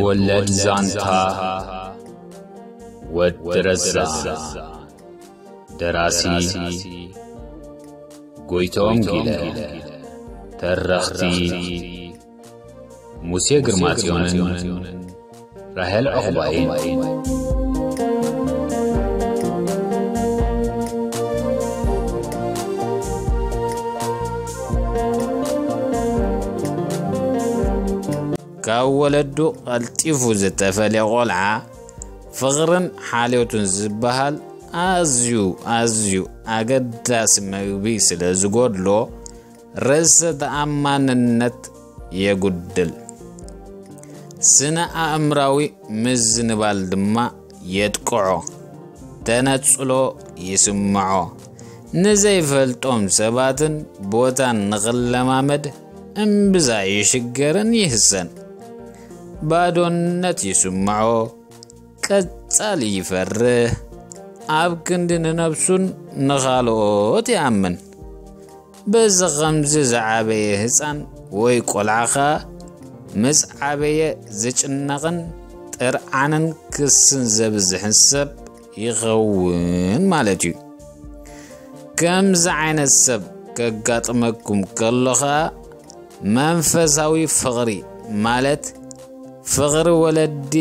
ወለድ ዛንታ ወዲ ረዛ። ደራሲ ጎይቶም ጊለ። ተረኽቲ ሙሴ ግርማጽዮንን ራሄል ዑቕባይን። ካብ ወለዱ ቀልጢፉ ዝተፈልየ ቆልዓ፣ ፍቕርን ሓልዮትን ዝበሃል ኣዝዩ፣ ኣዝዩ ኣገዳሲ መግቢ ስለ ዝጎድሎ፣ ርእሰ ተኣማንነት የጉድል። ስነ ኣእምራዊ ምዝንባል ድማ የጥቅዖ፣ ተነጽሎ ይስምዖ። ንዘይፈልጦም ሰባትን ቦታን ንኽለማመድ እምብዛ ይሽገርን ይህሰን። ባዶነት ይስምዖ፣ ቀጻሊ ይፈርህ፣ ኣብ ክንዲ ንነብሱን ንኻልኦት ይኣምን። በዚ ኸምዚ ዝዓበየ ህጻን ወይ ቆልዓ ኸኣ ምስ ዓበየ ዝጭነቕን ጥርዓንን ክስን ዘብዝሕን ሰብ ይኸውን ማለት እዩ። ከምዚ ዓይነት ሰብ ከጋጥመኩም ከሎ ኸኣ መንፈሳዊ ፍቕሪ ማለት ፍቕሪ ወለዲ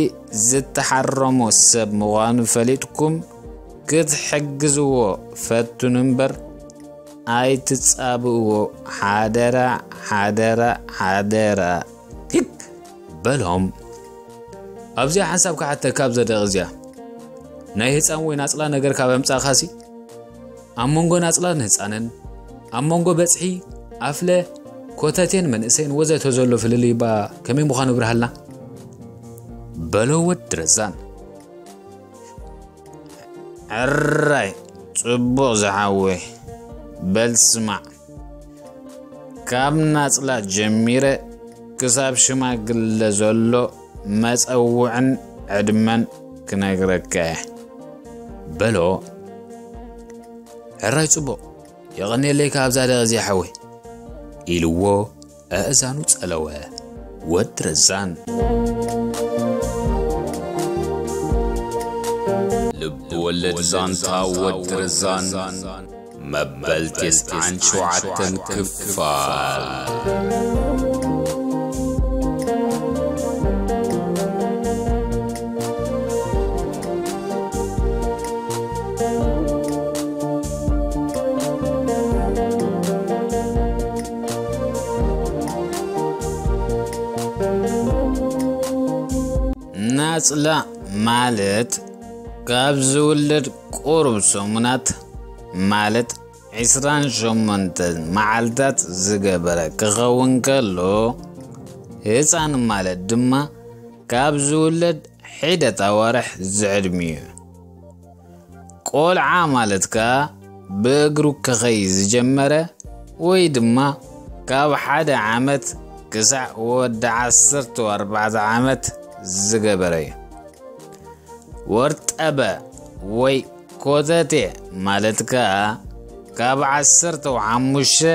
ዝተሓረሞ ሰብ ምዃኑ ፈሊጥኩም ክትሕግዝዎ ፈትኑ እምበር ኣይትጻብእዎ። ሓደራ፣ ሓደራ፣ ሓደራ። ሂክ በሎም። ኣብዚኣ ሓንሳብ ክሓተካ ኣብዛ ደቂ እዚኣ። ናይ ህፃን ወይ ናፅላ ነገር ካብ ኣምፃእኻሲ፣ ኣብ መንጎ ናፅላን ህፃንን፣ ኣብ መንጎ በፅሒ፣ ኣፍለ፣ ኮተቴን መንእሰይን ወዘተ ዘሎ ፍልልይ እባ ከመይ ምዃኑ ብርሃልና። በሎ ወዲ ረዛን። ዕራይ፣ ጽቡቕ ዝሓወይ፣ በል ስማዕ። ካብ ናጽላ ጀሚረ ክሳብ ሽማግለ ዘሎ መጸውዕን ዕድመን ክነግረካ እየ። በሎ። ዕራይ ጽቡቕ፣ የቐንየለይ ካብዛ ደቂ እዚኣ ሓወይ፣ ኢልዎ ኣእዛኑ ጸለወ። ወዲ ረዛን። ልብ ወለድ ዛንታ ወዲ ረዛን መበል ተስዓን ሸውዓተን ክፋል። ናጽላ ማለት ካብ ዝውለድ ቁሩብ ሰሙናት ማለት ዕስራን ሸሞንተን መዓልታት ዝገበረ ክኸውን ከሎ፣ ህጻን ማለት ድማ ካብ ዝውለድ ሒደት ኣዋርሕ ዝዕድሚ'ዩ። ቆልዓ ማለት ከኣ ብእግሩ ክኸይ ዝጀመረ ወይ ድማ ካብ ሓደ ዓመት ክሳዕ ወዲ ዓሰርተ ኣርባዕተ ዓመት ዝገበረ እዩ። ወርጠበ ወይ ኮተቴ ማለት ከኣ ካብ ዓሰርተ ሓሙሽተ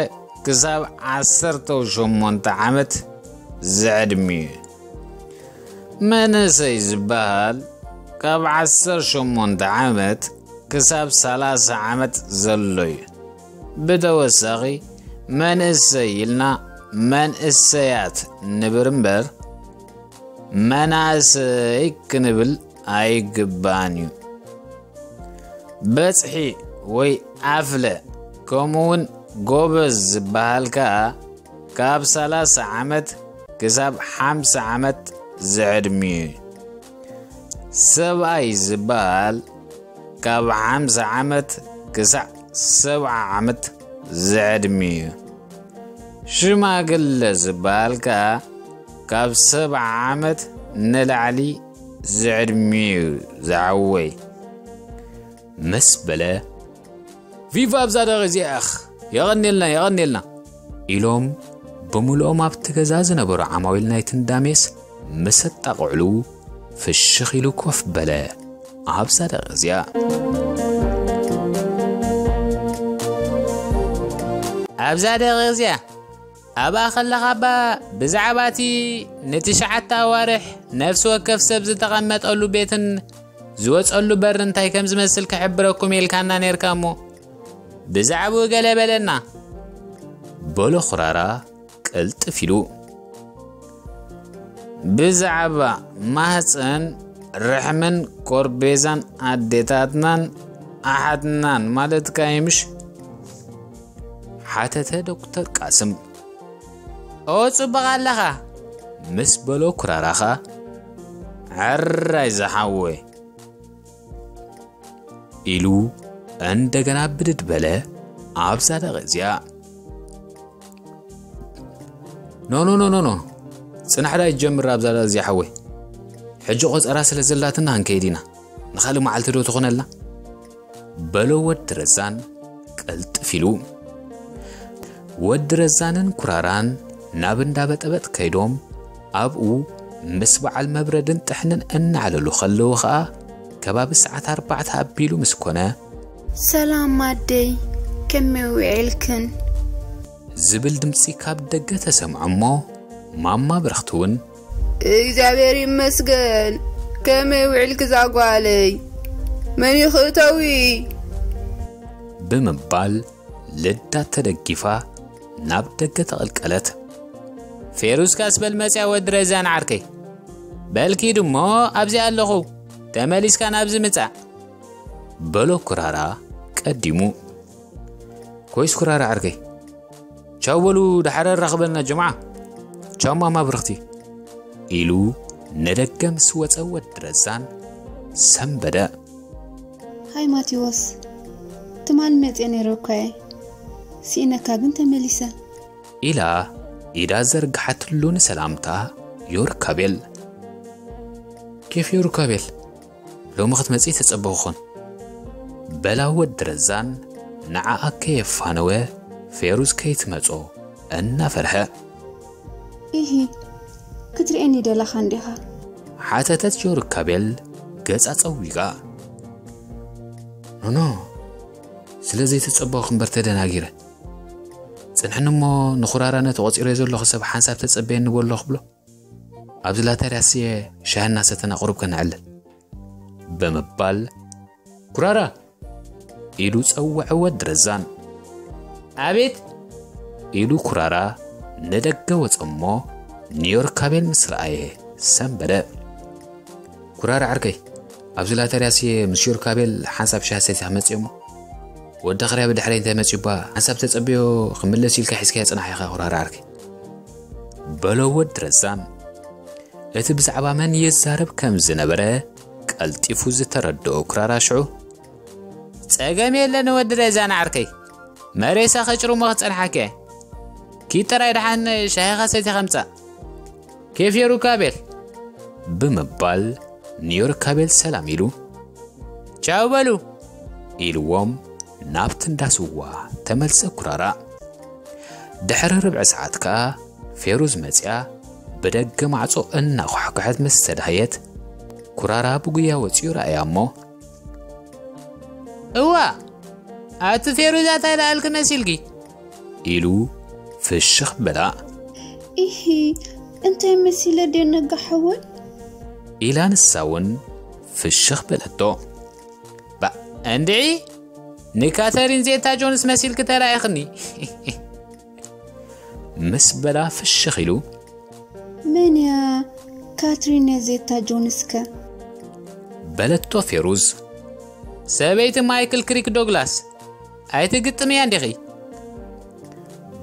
ክሳብ ዓሰርተ ሸሞንተ ዓመት ዝዕድሚ'ዩ። መንእሰይ ዝበሃል ካብ ዓሰርተ ሸሞንተ ዓመት ክሳብ ሰላሳ ዓመት ዘሎ እዩ። ብተወሳኺ መንእሰይ ኢልና መንእሰያት ንብር እምበር መናእሰይ ክንብል ኣይግባእን እዩ። በጽሒ ወይ ኣፍለ ከምኡውን ጎበዝ ዝበሃል ከኣ ካብ ሰላሳ ዓመት ክሳብ ሓምሳ ዓመት ዝዕድሚ'ዩ። ሰብኣይ ዝበሃል ካብ ሓምሳ ዓመት ክሳዕ ሰብዓ ዓመት ዝዕድሚ'ዩ። ሽማግለ ዝበሃል ከኣ ካብ ሰብዓ ዓመት ንላዕሊ ዝዕድሚ'ዩ ዝዓወይ። ምስ በለ፣ ቪቫ ኣብዛ ደቂ እዚኣኽ፣ የቐንየልና፣ የቐንየልና፣ ኢሎም ብምልኦም ኣብቲ ገዛ ዝነበሩ ዓማዊል ናይቲ እንዳ ሜስ ምስ ኣጣቕዕሉ ፍሽኽ ኢሉ ኮፍ በለ። ኣብዛ ደቂ እዚኣ። ኣብዛ ደቂ እዚኣ። ኣብኣ ከለኻ እባ ብዛዕባ እቲ ንትሽዓተ ኣዋርሕ ነፍሲ ወከፍ ሰብ ዝተቐመጠሉ ቤትን ዝወጸሉ በር እንታይ ከም ዝመስል ክሕብረኩም ኢልካና ነርካ እሞ፣ ብዛዕባኡ ገለ በለና። በሎ ኩራራ ቅልጥፍ ኢሉ። ብዛዕባ ማህፀን፣ ርሕምን ቆርቤዛን ኣዴታትናን ኣሓትናን ማለትካ ይምሽ? ሓተተ ዶክተር ቃስም። ኦ፣ ጽቡቕ ኣለኻ። ምስ በሎ ኩራራኻ፣ ሕራይ ዝሓወይ ኢሉ እንደገና ብድድ በለ። ኣብዛ ደቂ እዚኣ፣ ኖ ኖ ኖ ኖ ኖ፣ ጽናሕ ዳ ይጀምር ኣብዛ ደቂ እዚኣ ሓወይ። ሕጂ ቆጸራ ስለ ዘላትና ክንከይድ ኢና። ንኻልእ መዓልቲ ዶ ትኾነልና? በሎ ወዲ ረዛን ቅልጥፍ ኢሉ። ወዲ ረዛንን ኩራራን ናብ እንዳ በጠበጥ ከይዶም ኣብኡ ምስ በዓል መብረድን ጥሕንን እናዕለሉ ከለዉ ኸኣ ከባቢ ሰዓት ኣርባዕተ ኣቢሉ ምስ ኮነ፣ ሰላም ኣደይ፣ ከመይ ውዒልክን? ዝብል ድምጺ ካብ ደገ ተሰምዖ እሞ፣ ማማ ብርኽቲ እውን እግዚኣብሔር ይመስገን፣ ከመይ ውዒልኪ እዛ ጓለይ? መን ይኽእተዊ? ብምባል ልዳ ተደጊፋ ናብ ደገ ተቐልቀለት። ፌሩዝካስ በል መጽያ ወዲ ረዛን ዓርከይ። በልኪ ድሞ ኣብዚ ኣለኹ፣ ተመሊስካ ናብዚ ምጻእ። በሎ ኩራራ ቀዲሙ። ኮይስ ኩራራ ዓርከይ፣ ቻው በሉ፣ ደሓር ኣራኽበና ጀምዓ። ቻው ማማ ብርኽቲ። ኢሉ ንደገ ምስ ወጸ ወዲ ረዛን ሰንበደ። ሃይ ማቴዎስ፣ ትማል መጽየ ነይረ እኳ እየ። ስኢነካ ግን ተመሊሰ። ኢላ ኢዳ ዘርግሓትሉ ንሰላምታ ዮርካቤል። ኬፍ ዮርካቤል፣ ሎሚ ክትመጺ ተጸበኹኽን። በላ ወዲ ረዛን ንዓኣ ከየፋነወ ፌሩዝ ከይትመጾ እናፈርሐ። ኢሂ፣ ክትርእየኒ ደለኻ እንዲኻ? ሓተተት ዮርካቤል ገጻ ጸዊጋ። ኖኖ፣ ስለ ዘይተጸበኹ እምበር ተደናጊረ። ጽንሕኒ እሞ ንኹራራ ነቲ ቆጺረዮ ዘለኹ ሰብ ሓንሳብ ተጸበየኒ በሎ ክብሎ። ኣብዚ ላተርያስ እየ ሻሂ እናሰተና ቁሩብ ከነዕልል። ብምባል፣ ኩራራ! ኢሉ ጸውዐ ወዲ ረዛን። ኣቤት! ኢሉ ኩራራ ንደገ ወጸ እሞ ንዮርካቤል ምስ ረኣየ ሰንበደ። ኩራራ ዓርከይ፣ ኣብዚ ላተርያስ እየ ምስ ዮርካቤል ሓንሳብ ሻሂ ሰቲኻ መጽእ እሞ፣ ወዲ ክርያ ብድሕረይ እንተመጺኡባ ሓንሳብ ተጸብዮ ክምለስ ኢልካ ሒዝካዮ ጽናሕ ኢኻ ኩራራ ዓርከይ። በሎ ወዲ ረዛን። እቲ ብዛዕባ መን ይዛረብ ከም ዝነበረ ቀልጢፉ ዝተረድኦ ኩራራ ሽዑ፣ ጸገም የለን ወዲ ረዛን ዓርከይ፣ መሬሳ ከጭርሞ ክጸንሓከ። ኪድ ጥራይ ደሓን ሻሂኻ ሰቲኻ ምጻእ። ኬፍ ዮርካቤል። ብምባል ንዮርካቤል ሰላም ኢሉ፣ ቻው በሉ ኢልዎም ናብቲ እንዳ ስዋ ተመልሰ ኩራራ። ድሕሪ ርብዒ ሰዓት ከኣ ፌሩዝ መጺኣ ብደገ ማዕጾ እናኳሕኳሐት ምስ ተዳህየት፣ ኩራራ ብጉያ ወጺኡ ረኣያ እሞ፣ እዋ፣ ኣቲ ፌሩዛ እንታይ ደኣልኪ መሲልኪ? ኢሉ ፍሽኽ በላ። ኢሂ፣ እንታይ መሲለ ድየ ነጋ ሓወይ? ኢላ ንሳ እውን ፍሽኽ በለቶ። ባ፣ እንድዒ ንካተሪን ዜታ ጆንስ መሲልኪ ተራኢኽኒ። ምስ በላ ፍሽኽ ኢሉ። መን እያ ካትሪን ዜታ ጆንስከ? በለቶ ፌሩዝ። ሰበይቲ ማይክል ክሪክ ዶግላስ። ኣይትግጥምያ እንዲኺ?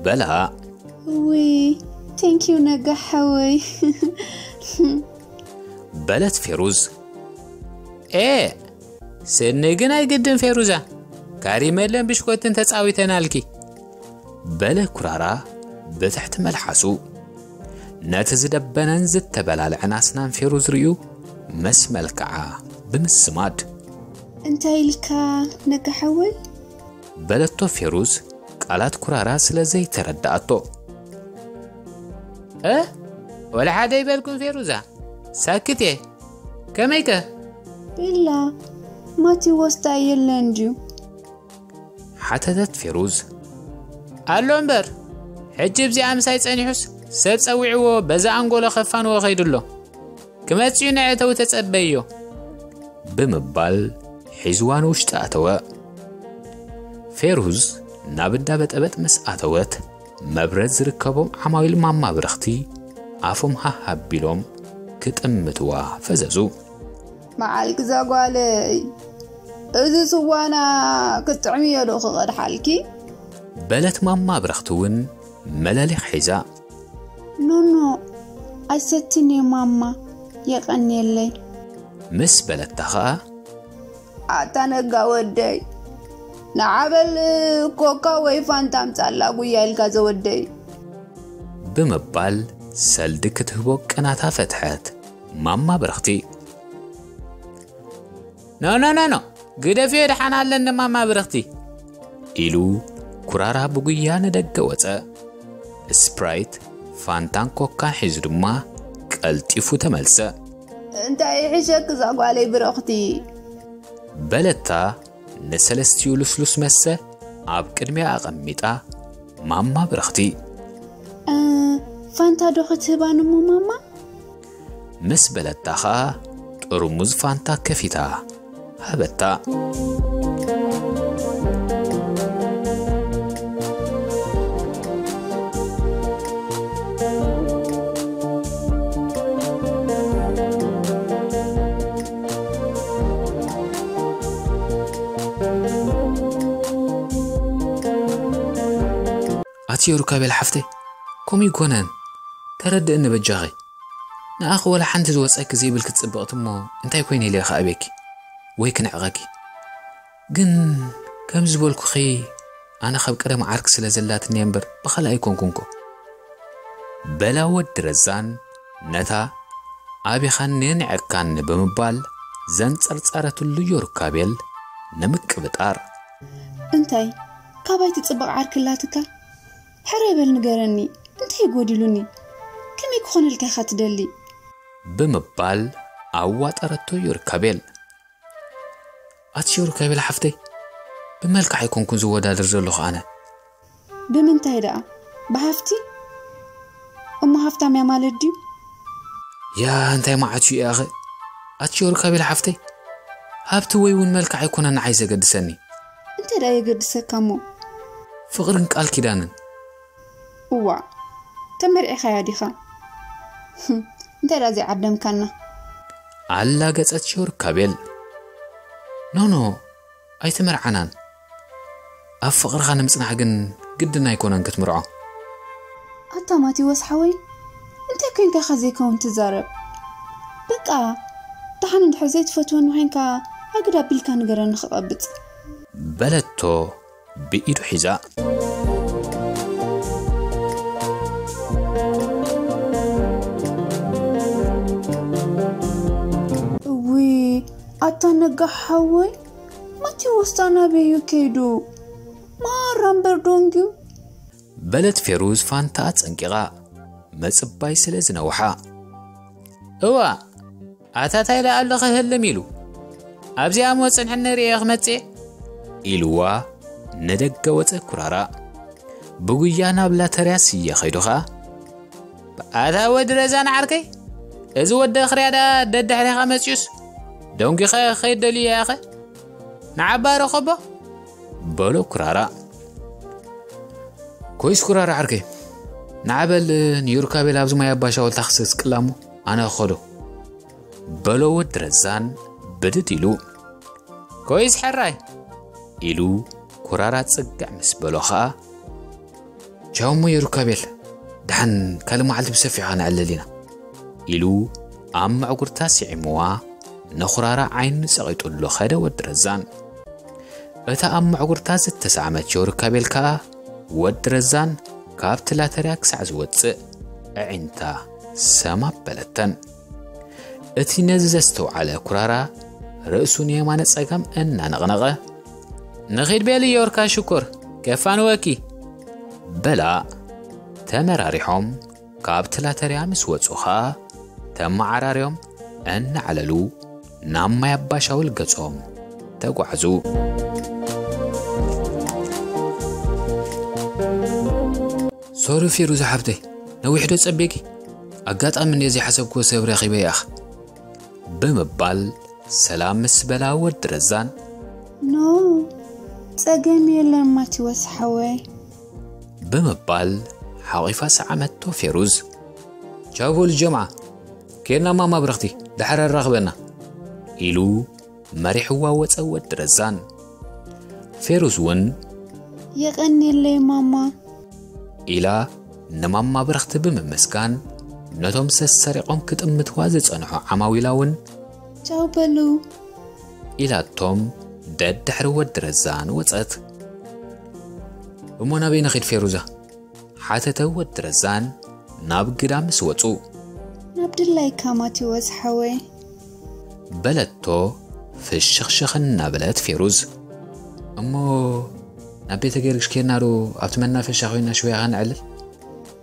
በላ። ውይ፣ ቴንኪዩ ነጋ ሓወይ። በለት ፌሩዝ። ኤ፣ ስኒ ግን ኣይግድን ፌሩዛ። ካሪመለን ብሽኮትን ተጻዊተናልኪ። በለ ኩራራ ብትሕቲ መልሓሱ። ነቲ ዝደበነን ዝተበላለዐን ኣስናን ፌሩዝ ርእዩ መስ መልክዓ ብምስማድ። እንታይ ኢልካ ነጋ ሓወይ? በለቶ ፌሩዝ ቃላት ኩራራ ስለ ዘይተረድኣቶ። እ? ወላ ሓደ ይበልኩም ፌሩዛ። ሳክት እየ። ከመይከ? ቤላ፣ ማቲዎስ ዳኣ የለን ድዩ? ሓተተት ፌሩዝ። ኣሎ እምበር፣ ሕጂ እብዚኣ ምሳይ ጸኒሑስ ሰብ ጸዊዕዎ በዛ ኣንጎሎ ከፋንዎ ከይዱ ኣሎ። ክመጽእ እዩ ንዕተው ተጸበይዮ። ብምባል ሒዝዋ ንውሽጢ ኣተወ። ፌሩዝ ናብ እንዳ በጠበጥ ምስ ኣተወት መብረድ ዝርከቦም ዓማዊል ማማ ብርኽቲ ኣፎም ሃህ ኣቢሎም ክጥምትዋ ፈዘዙ። መዓልኪ ዛጓለይ፣ እዚ ስዋና ክትጥዕምዮ ዶ ክቐድሓልኪ? በለት ማማ ብረኽቲ እውን መለሊኽ ሒዛ። ኖኖ፣ ኣይሰትን እየ ማማ፣ የቐንየለይ። ምስ በለታ ኸኣ ኣታ ነጋ ወደይ፣ ንዓበል ኮካ ወይ ፋንታ ኣምጻላ ጉያ ኢልካ ዘወደይ። ብምባል ሰልዲ ክትህቦ ቅናታ ፈትሐት ማማ ብረኽቲ። ኖ ኖ ኖ ኖ፣ ግደፍዮ ደሓን ኣለኒ ማማ ብረኽቲ። ኢሉ ኩራራ ብጉያ ንደገ ወጸ። ስፕራይት፣ ፋንታን ኮካን ሒዙ ድማ ቀልጢፉ ተመልሰ። እንታይ ይሕሸክ እዛ ጓለይ ብረኽቲ? በለታ ንሰለስቲኡ ልስሉስ መስተ ኣብ ቅድሚያ ኣቐሚጣ ማማ ብረኽቲ። እ፣ ፋንታ ዶ ክትህባን እሞ ማማ? ምስ በለታ ኸኣ ጥርሙዝ ፋንታ ከፊታ ሃበታ። ኣቲ ሩካቤል ሓፍተይ፣ ከምኡ ይኮነን፣ ተረድእኒ በጃኺ። ንኣኺ ወላ ሓንቲ ዝወጸኪ ዘይብልኪ ጽብቕቲ እሞ እንታይ ኮይነ ኢለ ኢኻ ኣበኪ ወይ ክንዕቐኪ? ግን ከም ዝበልኩኺ ኣነ ካብ ቀደም ዓርኪ ስለ ዘላትኒ እየ እምበር ብኻልእ ኣይኮንኩንኮ። በላ ወዲ ረዛን ነታ ኣቢኻኒ ንዕቅካኒ ብምባል ዘንጸርጸረትሉ ዮርካቤል ንምቅብጣር። እንታይ ካባይ ትጽብቕ ዓርኪ ኣላትካ? ሕራይ በል ንገረኒ፣ እንታይ ጎዲሉኒ? ከመይ ክኾነልካ ኢኻ ትደሊ? ብምባል ኣዋጠረቶ ዮርካቤል። ኣቲ ዮርካቤል ሓፍተይ፣ ብመልክዕ ኣይኮንኩን ዝወዳደር ዘለኹ ኣነ። ብምንታይ ደኣ? ብሃፍቲ? እሞ ሃፍታም እያ ማለት ድዩ? ያ፣ እንታይ መዓት እዩ ያኸ? ኣቲ ዮርካቤል ሓፍተይ፣ ሃብቲ ወይ እውን መልክዕ ኣይኮነን ንዓይ ዘገድሰኒ። እንታይ ደኣ የገድሰካ እሞ? ፍቕርን ቃል ኪዳንን። እዋ፣ ተመርዒኻያ ዲኻ? ህም፣ እንታይ ደኣ ዘይዓደምካና? ኣላገጸት ዮርካቤል። ኖኖ፣ ኣይተመርዓናን። ኣብ ፍቕርኻ ንምጽናዕ ግን ግድን ኣይኮነን ክትምርዖ። ኣታ ማቴዎስ ሓወይ፣ እንታይ ኮይንካ ኢኻ ዘይከውን ትዛረብ? በቃ፣ ደሓን እንድሕር ዘይትፈትወኒ ኮይንካ፣ ኣግድ ኣቢልካ ንገረኒ ክቐብጽ። በለቶ ብኢዱ ሒዛ። እውይ፣ ኣታ ነጋ ሓወይ፣ ማቴዎስ ዳኣ ናበይ እዩ ከይዱ? ማራ እምበር ዶንጊዩ። በለት ፌሩዝ ፋንታ ኣጸንቂቓ፣ ምጽባይ ስለ ዝነውሓ። እዋ፣ ኣታ ታይ ደኣ ኣሎ ክህልም ኢሉ? ኣብዚኣ እሞ ጽንሕኒ ርእየ ክመጽእ? ኢልዋ ንደገ ወጸ ኩራራ። ብጉያ ናብ ላተርያ ስየ ኸይዱ ኸኣ፣ ኣታ ወዲ ረዛን ዓርከይ፣ እዚ ወዲ ኣኽርያ ደኣ ደድሕሬኻ መጺኡስ ደንጒኻ ክኸይድ ደልዩ ኢኻ? ንዓባ ረኸቦ? በሎ ኩራራ። ኮይስ ኩራራ ዓርከይ፣ ንዓ በል ንዩርካቤል ኣብዚ ማይ ኣባሻወል ታኽሲ ስቅላ እሞ ኣነ ክኸዶ። በሎ ወዲ ረዛን ብድድ ኢሉ። ኮይስ ሕራይ ኢሉ ኩራራ ጽግዕ ምስ በሎ ኸኣ፣ ቻው እሞ ዩርካቤል፣ ደሓን ካልእ መዓልቲ ብሰፊሑ ኸነዕልል ኢና ኢሉ ኣብ መዕጉርታ ስዒምዋ ንኹራራ ዓይኑ ጸቒጡሉ ኸደ ወዲ ረዛን። እታ ኣብ መዕጉርታ ዝተሳዕመት ዮርካቤል ከኣ ወዲ ረዛን ካብቲ ላተርያ ክሳዕ ዝወጽእ ኣዒንታ ሰም ኣበለተን። እቲ ነዚ ዘስተውዓለ ኩራራ ርእሱ ንየማነ ጸጋም እናነቕነቐ፣ ንኺድ ቤሊ ዮርካ ሽኮር፣ ከፋንወኪ በላ። ተመራሪሖም ካብቲ ላተርያ ምስ ወጹ ኸኣ ተመዓራርዮም እናዕለሉ ናብ ማይ ኣባሻውል ገጾም ተጓዕዙ። ቶሪ ፌሩዝ ሓብተይ፣ ነዊሕ ዶ ጸቤኪ? ኣጋጣሚ እንድየ ዘይሓሰብክዎ ሰብ ረኺበ ይኣኽ። ብምባል ሰላም ምስ በላ ወዲ ረዛን፣ ኖ፣ ጸገም የለን ማቲወስ ሓወይ። ብምባል ሓቒፋ ሰዓመቶ ፌሩዝ። ቻው በሉ ጀምዓ፣ ኬድና ማማ ብረኽቲ፣ ደሓር ኣራኽበና፣ ኢሉ መሪሕዋ ወጸ ወዲ ረዛን። ፌሩዝ እውን የቐንየለይ ማማ። ኢላ ንማማ ብረኽቲ ብምምስጋን፣ ነቶም ሰሰሪቖም ክጥምትዋ ዝጸንሑ ዓማዊላ እውን ቻው በሉ። ኢላቶም ደድሕሪ ወዲ ረዛን ወጸት። እሞ ናበይ ንኺድ ፌሩዛ? ሓተተ ወዲ ረዛን ናብ ግዳ ምስ ወጹ። ናብ ድላይካ ማቲወስ ሓወይ። በለቶ ፍሽኽሽኽ እናበለት ፌሩዝ። እሞ ናብ ቤተ ገርግሽ ኬድና ዶ ኣብቲ መናፈሻ ኮይና ሽወያ ከነዕልል?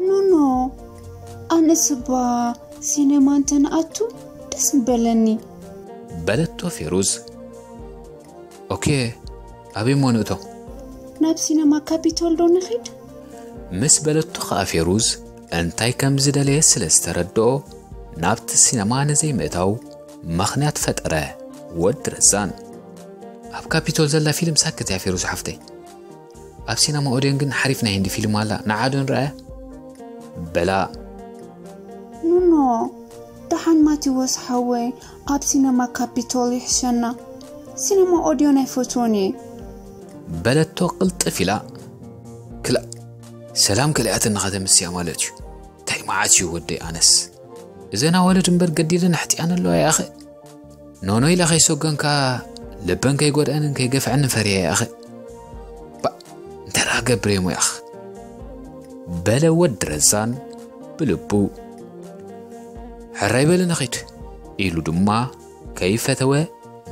ኖኖ፣ ኣነስ እባ ሲነማ እንተንኣቱ ደስ ምበለኒ። በለቶ ፌሩዝ። ኦኬ፣ ኣበይ እሞ ንእቶ? ናብ ሲነማ ካፒቶል ዶ ንኺድ? ምስ በለቶ ኸኣ ፌሩዝ እንታይ ከም ዝደለየ ስለ ዝተረድኦ ናብቲ ሲነማ ንዘይምእታው ምኽንያት ፈጠረ ወዲ ረዛን። ኣብ ካፒቶል ዘላ ፊልም ሳክት እያ ፌሩዝ ሓፍተይ። ኣብ ሲነማ ኦድዮን ግን ሓሪፍ ናይ ህንዲ ፊልም ኣላ፣ ንዓ ዶ ንርኣያ? በላ። ኑኖ፣ ደሓን ማቲወስ ሓወይ፣ ኣብ ሲነማ ካፒቶል ይሕሸና። ሲነማ ኦድዮን ኣይፈትዎን እየ። በለቶ ቅልጥፍ ኢላ። ክላእ፣ ሰላም ከሊኣትኒ ከተምስያ ማለት እዩ። እንታይ መዓት እዩ ወደይ ኣነስ። እዘን ኣዋልድ እምበር ገዲለን ኣሕጢኣን ኣለዋ ይኣኸ። ኖኖ ኢለ ከይሰጎንካ ልበን ከይጎድኣንን ከይገፍዐንን ፈርየ ይኣኸ። ባእ፣ እንታይ ደኣ ክገብር እየ እሞ ይኣኸ። በለ ወዲ ረዛን ብልቡ። ሕራይ በሊ ንኺድ ኢሉ ድማ ከይፈተወ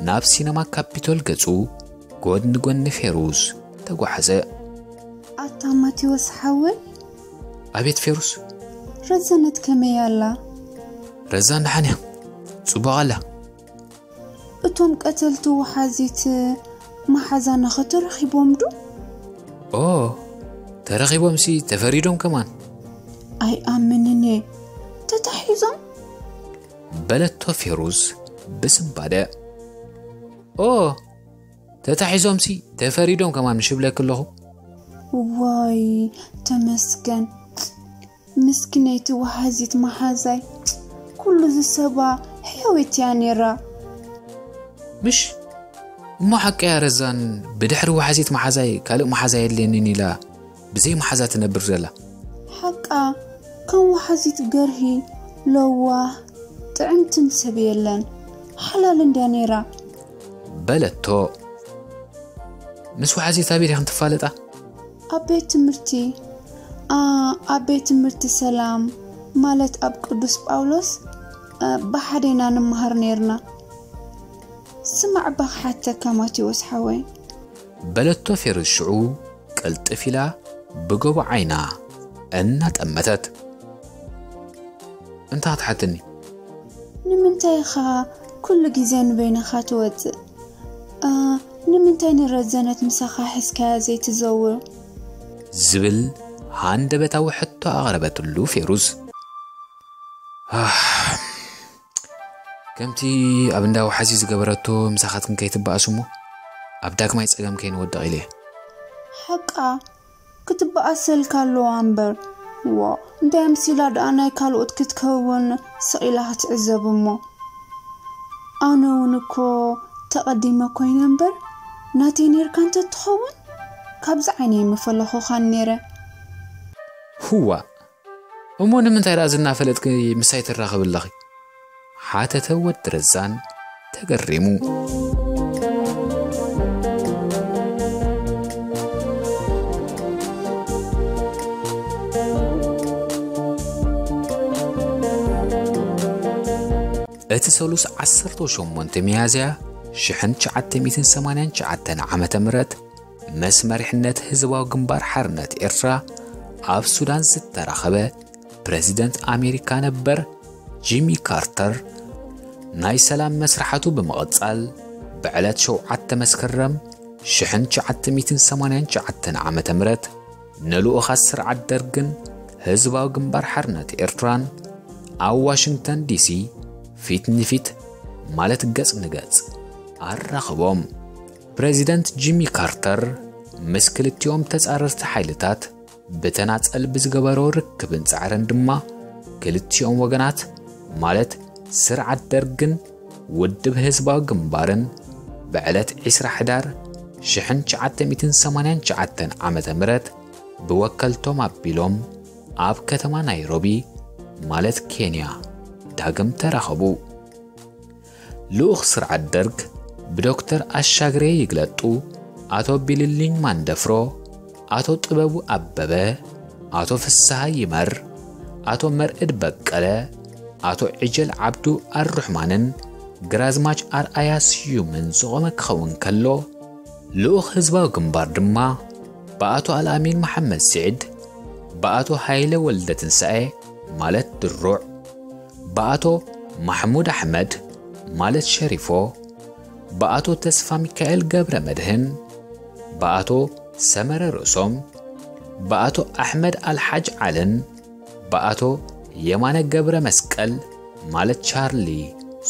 ናብ ሲነማ ካፒቶል ገጹ ጎድኒ ጎድኒ ፌሩዝ ተጓዓዘ። ኣታ ማቴዎስ ሓወይ። ኣቤት ፌሩዝ። ረዘነት ከመይ ኣላ? ረዛን ደሓን እያ፣ ጽቡቕ ኣላ። እቶም ቀተልቲ ወሓዚት መሓዛና ኸ ተረኺቦም ዶ? ኦ፣ ተረኺቦምሲ ተፈሪዶም ከማን። ኣይኣምንን እየ። ተታሒዞም? በለቶ ፌሩዝ ብስንባደ። ኦ፣ ተታሒዞምሲ ተፈሪዶም ከማን ምሽ ብለኪ ኣለኹ። ዋይ ተመስገን። ምስኪነይቲ ወሓዚት መሓዛይ ኩሉ ዝሰባ ሕያወይቲ እያ ነይራ። ምሽ እሞ ሓቀያ ረዛን ብድሕሪ ወሓዚት መሓዛይ ካልእ መሓዛ የድልየንን ኢላ ብዘይ መሓዛ ትነብር ዘላ። ሓቃ ከም ወሓዚት ገርሂ ለዋህ ጥዕምትን ሰብ የለን። ሓላል እንድያ ነይራ። በለቶ። ምስ ወሓዚት ኣበይ ዲኽን ትፋለጣ? ኣብ ቤት ትምህርቲ ኣ ኣብ ቤት ትምህርቲ ሰላም ማለት ኣብ ቅዱስ ጳውሎስ እ፣ ብሓደ ኢና ንመሃር ነይርና። ስማዕ እባ ክሓተካ ማቴዎስ ሓወይ። በለቶ ፌሩዝ ሽዑ ቅልጥፍ ኢላ ብጎቦ ዓይና እናጠመተት። እንታይ ክትሓተኒ? ንምንታይ ኢኻ ኩሉ ግዜ ንበይንኻ ትወጽእ? እ፣ ንምንታይ ንረዘነት ምሳኻ ሒዝካያ ዘይትዘውር? ዝብል ሃንደበታዊ ሕቶ ኣቕረበትሉ ፌሩዝ። ኣህ፣ ከምቲ ኣብ እንዳ ወሓዚ ዝገበረቶ ምሳኻትክን ከይትበኣሱ እሞ ኣብ ዳግማይ ጸገም ከይንወድቕ ኢለ እየ። ሓቃ ክትበኣሰልካ ኣለዋ እምበር። ዋ እንታይ ኣምሲላ ደኣ ናይ ካልኦት ክትከውን ስቕ ኢላ ክትዕዘብ እሞ። ኣነ እውን እኮ ተቐዲመ ኮይነ እምበር ናተይ ኔርካ እንተትኸውን ካብዚ ዓይነይ ምፈለኹኻን ኔረ። ህዋ እሞ ንምንታይ ደኣ ዝናፈለጥኪ ምሳይ ትራኸቢ ኣለኺ? ሓተተ ወዲ ረዛን ተገሪሙ። እቲ ሰሉስ ዓሰርተ ሸሞንተ ሚያዝያ ሽሕን ትሽዓተ ሚእትን ሰማንያን ትሽዓተን ዓመተ ምህረት ምስ መሪሕነት ህዝባዊ ግንባር ሓርነት ኤርትራ ኣብ ሱዳን ዝተራኸበ ፕረዚደንት ኣሜሪካ ነበር ጂሚ ካርተር ናይ ሰላም መስርሓቱ ብምቕጻል ብዕለት ሸውዓተ መስከረም ሽሕን ትሽዓተ ሚእትን ሰማንያን ትሽዓተን ዓመተ ምህረት ንልኡኻት ስርዓት ደርግን ህዝባዊ ግንባር ሓርነት ኤርትራን ኣብ ዋሽንግተን ዲሲ ፊት ንፊት፣ ማለት ገጽ ንገጽ ኣራኸቦም። ፕሬዚደንት ጂሚ ካርተር ምስ ክልቲኦም ተጻረርቲ ሓይልታት ብተናጸል ብዝገበሮ ርክብን ጻዕርን ድማ፣ ክልቲኦም ወገናት፣ ማለት ስርዓት ደርግን ውድብ ህዝባዊ ግንባርን፣ ብዕለት ዕስራ ሕዳር ሽሕን ትሽዓተ ሚእትን ሰማንያን ትሽዓተን ዓመተ ምህረት ብወከልቶም ኣቢሎም ኣብ ከተማ ናይሮቢ፣ ማለት ኬንያ፣ ዳግም ተራኸቡ። ልኡኽ ስርዓት ደርግ ብዶክተር ኣሻግሬ ይግለጡ፣ ኣቶ ቢልልኝ ማንደፍሮ፣ ኣቶ ጥበቡ ኣበበ፣ ኣቶ ፍስሃ ይመር፣ ኣቶ መርዕድ በቀለ፣ ኣቶ ዕጀል ዓብዱ ኣርሩሕማንን ግራዝማች ኣርኣያ ስዩምን ዝቖመ ክኸውን ከሎ፣ ልኡኽ ህዝባዊ ግንባር ድማ ብኣቶ ኣልኣሚን መሓመድ ስዒድ፣ ብኣቶ ሃይለ ወልደ ትንሳኤ፣ ማለት ድሩዕ፣ ብኣቶ ማሕሙድ ኣሕመድ፣ ማለት ሸሪፎ፣ ብኣቶ ተስፋ ሚካኤል ገብረ መድህን፣ ብኣቶ ሰመረ ርእሶም፣ ብኣቶ ኣሕመድ ኣልሓጅ ዓልን ብኣቶ የማነ ገብረ መስቀል፣ ማለት ቻርሊ፣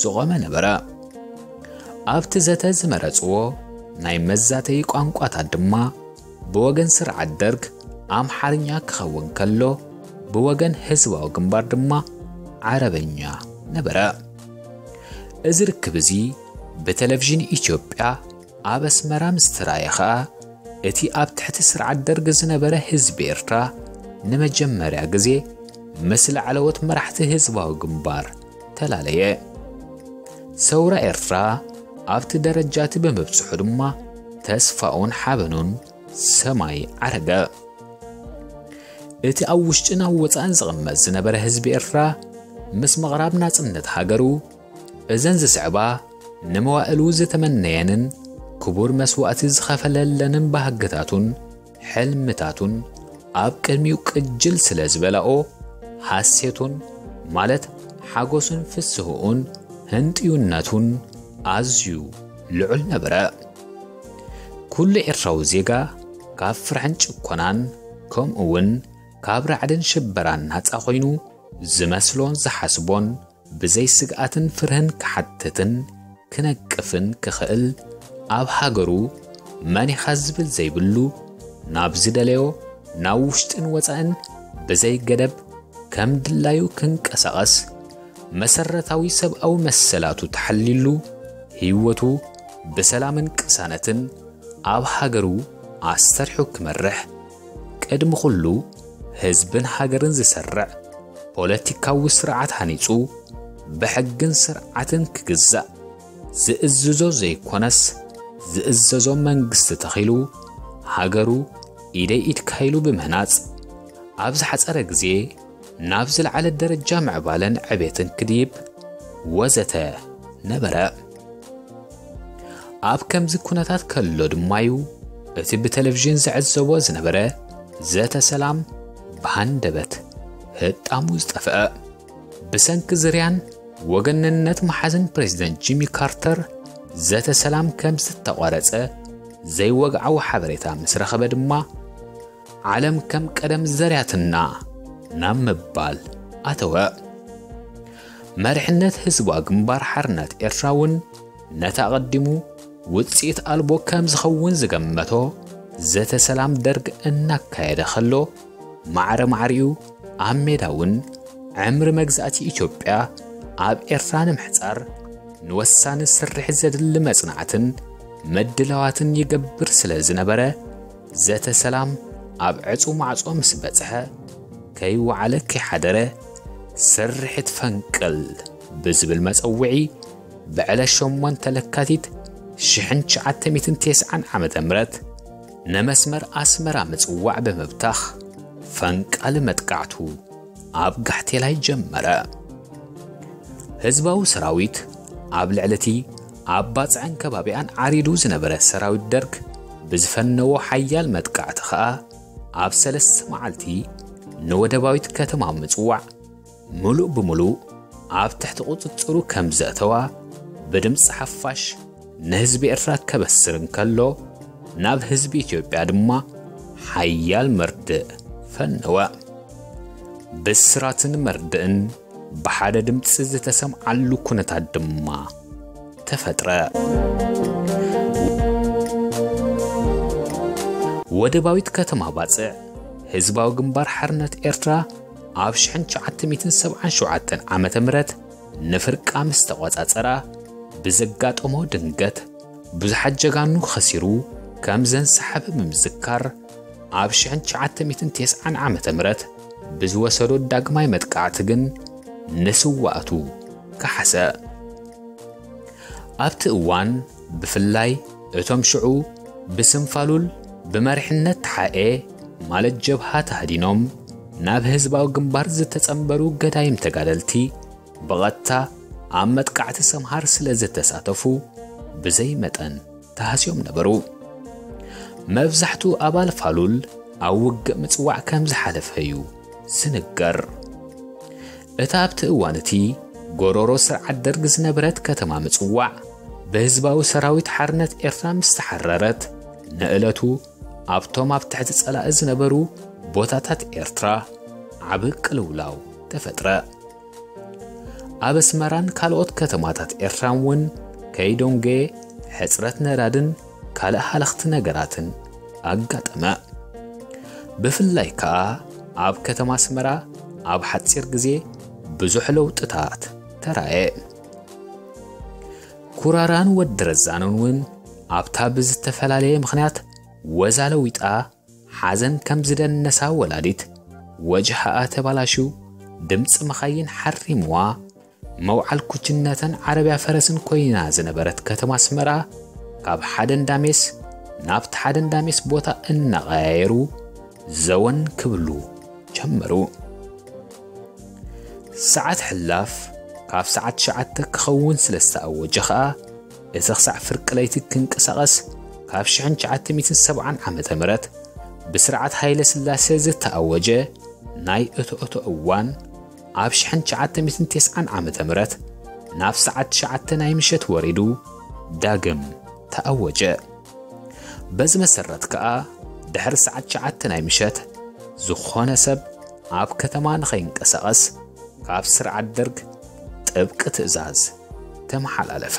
ዝቖመ ነበረ። ኣብቲ ዘተ ዝመረጽዎ ናይ መዛተዪ ቋንቋታት ድማ ብወገን ስርዓት ደርግ ኣምሓርኛ ክኸውን ከሎ፣ ብወገን ህዝባዊ ግንባር ድማ ዓረበኛ ነበረ። እዚ ርክብ እዚ ብቴሌቪዥን ኢትዮጵያ ኣብ ኣስመራ ምስ ተራእየ ኸኣ፣ እቲ ኣብ ትሕቲ ስርዓት ደርግ ዝነበረ ህዝቢ ኤርትራ ንመጀመርያ ግዜ ምስ ላዕለዎት መራሕቲ ህዝባዊ ግንባር ተላለየ። ሰውራ ኤርትራ ኣብቲ ደረጃ እቲ ብምብጽሑ ድማ ተስፋኡን ሓበኑን ሰማይ ዓረገ። እቲ ኣብ ውሽጥን ኣብ ወጻእን ዝቕመጥ ዝነበረ ህዝቢ ኤርትራ፣ ምስ ምቕራብ ናጽነት ሃገሩ፣ እዘን ዝስዕባ ንመዋእሉ ዝተመነየንን ክቡር መስዋእቲ ዝኸፈለለንን ባህግታቱን ሕልምታቱን ኣብ ቅድሚኡ ቅጅል ስለ ዝበላኦ፣ ሃሴቱን፣ ማለት ሓጎሱን ፍስህኡን ህንጥዩነቱን ኣዝዩ ልዑል ነበረ። ኩሉ ኤርትራዊ ዜጋ ካብ ፍርሕን ጭኮናን፣ ከምኡ እውን ካብ ራዕድን ሽበራን ናጻ ኮይኑ፣ ዝመስሎን ዝሓስቦን ብዘይ ስግኣትን ፍርህን ክሓትትን ክነቅፍን ክኽእል፣ ኣብ ሃገሩ መን ኢኻ ዝብል ዘይብሉ፣ ናብ ዝደለዮ ናብ ውሽጥን ወጻእን ብዘይ ገደብ ከም ድላዩ ክንቀሳቐስ፣ መሰረታዊ ሰብኣዊ መሰላቱ ተሓልዩሉ፣ ህይወቱ ብሰላምን ቅሳነትን ኣብ ሃገሩ ኣስተርሑ ክመርሕ፣ ቅድሚ ኩሉ ህዝብን ሃገርን ዝሰርዕ ፖለቲካዊ ስርዓት ሃኒጹ፣ ብሕግን ስርዓትን ክግዛእ፣ ዝእዝዞ ዘይኮነስ ዝእዘዞ መንግስቲ ተኺሉ፣ ሃገሩ ኢደይ ኢድካ ኢሉ ብምህናጽ፣ ኣብ ዝሓጸረ ግዜ ናብ ዝለዓለ ደረጃ ምዕባለን ዕቤትን ክድይብ፣ ወዘተ ነበረ። ኣብ ከምዚ ኩነታት ከሎ ድማ'ዩ እቲ ብቴሌቪዥን ዝዕዘቦ ዝነበረ ዘተ ሰላም ብሃንደበት ህጣሙ ዝጠፍአ። ብሰንኪ ዝርያን ወገንነት መሓዝን ፕሬዚደንት ጂሚ ካርተር ዘተ ሰላም ከም ዝተቋረጸ ዘይወግዓዊ ሓበሬታ ምስ ረኸበ ድማ፣ ዓለም ከም ቀደም ዘርያትና ናብ ምባል ኣተወ። መሪሕነት ህዝባዊ ግንባር ሓርነት ኤርትራ እውን ነቲ ኣቐዲሙ ውጽኢት ኣልቦ ከም ዝኸውን ዝገመቶ ዘተ ሰላም ደርግ እናካየደ ከሎ፣ ማዕረ ማዕሪኡ ኣብ ሜዳ እውን ዕምሪ መግዛእቲ ኢትዮጵያ ኣብ ኤርትራ ንምሕጻር ንወሳኒ ስርሒት ዘድሊ መጽናዕትን ምድላዋትን ይገብር ስለ ዝነበረ፣ ዘተ ሰላም ኣብ ዕጹው ማዕጾ ምስ በጽሐ፣ ከይወዓለ ከይሓደረ ስርሒት ፈንቅል ብዝብል መጸውዒ ብዕለት ሸሞንተ ለካቲት ሽሕን ትሽዓተ ሚእትን ተስዓን ዓመተ ምህረት ንመስመር ኣስመራ ምጽዋዕ ብምብታኽ ፈንቃሊ መጥቃዕቱ ኣብ ጋሕቴላይ ጀመረ። ህዝባዊ ሰራዊት ኣብ ልዕሊ እቲ ኣብ ባጽዕን ከባቢኣን ዓሪዱ ዝነበረ ሰራዊት ደርግ ብዝፈነዎ ሓያል መጥቃዕቲ ኸኣ ኣብ ሰለስተ መዓልቲ ንወደባዊት ከተማ ምጽዋዕ ምሉእ ብምሉእ ኣብ ትሕቲ ቁጽጽሩ ከም ዘእተዋ ብድምጺ ሓፋሽ ንህዝቢ ኤርትራ ከበስር እንከሎ፣ ናብ ህዝቢ ኢትዮጵያ ድማ ሓያል መርድእ ፈነወ። ብስራትን መርድእን ብሓደ ድምፂ ዝተሰምዓሉ ኩነታት ድማ ተፈጥረ። ወደባዊት ከተማ ባጽዕ ህዝባዊ ግንባር ሓርነት ኤርትራ ኣብ ሽሕን ትሽዓተ ሚእትን ሰብዓን ሸውዓተን ዓመተ ምህረት ንፍርቃ ምስ ተቖጻጸራ፣ ብዘጋጠሞ ድንገት ብዙሓት ጀጋኑ ኸሲሩ ከም ዘንሰሓበ ብምዝካር፣ ኣብ ሽሕን ትሽዓተ ሚእትን ተስዓን ዓመተ ምህረት ብዝወሰዶ ዳግማይ መጥቃዕቲ ግን ንስዋእቱ ከሓሰ። ኣብቲ እዋን ብፍላይ እቶም ሽዑ ብስም ፋሉል ብመሪሕነት ተሓኤ ማለት ጀብሃ ተሃዲኖም ናብ ህዝባዊ ግንባር ዝተጸንበሩ ገዳይም ተጋደልቲ ብቐጥታ ኣብ መጥቃዕቲ ሰምሃር ስለ ዝተሳተፉ ብዘይ መጠን ተሃስዮም ነበሩ። መብዛሕትኡ ኣባል ፋሉል ኣብ ውግእ ምጽዋዕ ከም ዝሓለፈ እዩ ዝንገር። እታ ኣብቲ እዋን እቲ ጎሮሮ ስርዓት ደርግ ዝነበረት ከተማ ምጽዋዕ ብህዝባዊ ሰራዊት ሓርነት ኤርትራ ምስ ተሓረረት፣ ንእለቱ ኣብቶም ኣብ ትሕቲ ጸላኢ ዝነበሩ ቦታታት ኤርትራ ዓቢ ቅልውላው ተፈጥረ። ኣብ ኣስመራን ካልኦት ከተማታት ኤርትራን እውን ከይዶንጌ ሕጽረት ነዳድን ካልእ ሃለኽቲ ነገራትን ኣጋጠመ። ብፍላይ ከኣ ኣብ ከተማ ኣስመራ ኣብ ሓጺር ግዜ ብዙሕ ለውጥታት ተራእየ። ኩራራን ወዲ ረዛንን እውን ኣብታ ብዝተፈላለየ ምኽንያት ወዛ ለዊጣ ሓዘን ከም ዝደነሳ ወላዲት፣ ወጅሃኣ ተባላሽዩ፣ ድምፂ መኻይን ሓሪምዋ፣ መውዓል ኩችነተን ዓረብያ ፈረስን ኮይና ዝነበረት ከተማ ኣስመራ፣ ካብ ሓደ እንዳሜስ ናብቲ ሓደ እንዳሜስ ቦታ እናቐያየሩ ዘወን ክብሉ ጀመሩ። ሰዓት ሕላፍ ካብ ሰዓት ትሽዓተ ክኸውን ስለ ዝተኣወጀ ኸኣ፣ እቲ ክሳዕ ፍርቂ ለይቲ ክንቀሳቐስ ካብ ሽሕን ትሽዓተ ሚእትን ሰብዓን ዓመተ ምህረት ብስርዓት ሃይለ ስላሴ ዝተኣወጀ ናይ እቶእቶ እዋን፣ ኣብ ሽሕን ትሽዓተ ሚእትን ተስዓን ዓመተ ምህረት ናብ ሰዓት ትሽዓተ ናይ ምሸት ወሪዱ ዳግም ተኣወጀ። በዚ መሰረት ከኣ፣ ድሕሪ ሰዓት ትሽዓተ ናይ ምሸት፣ ዝኾነ ሰብ ኣብ ከተማ ንኸይንቀሳቐስ ካብ ስርዓት ደርግ ጥብቂ ትእዛዝ ተመሓላለፈ።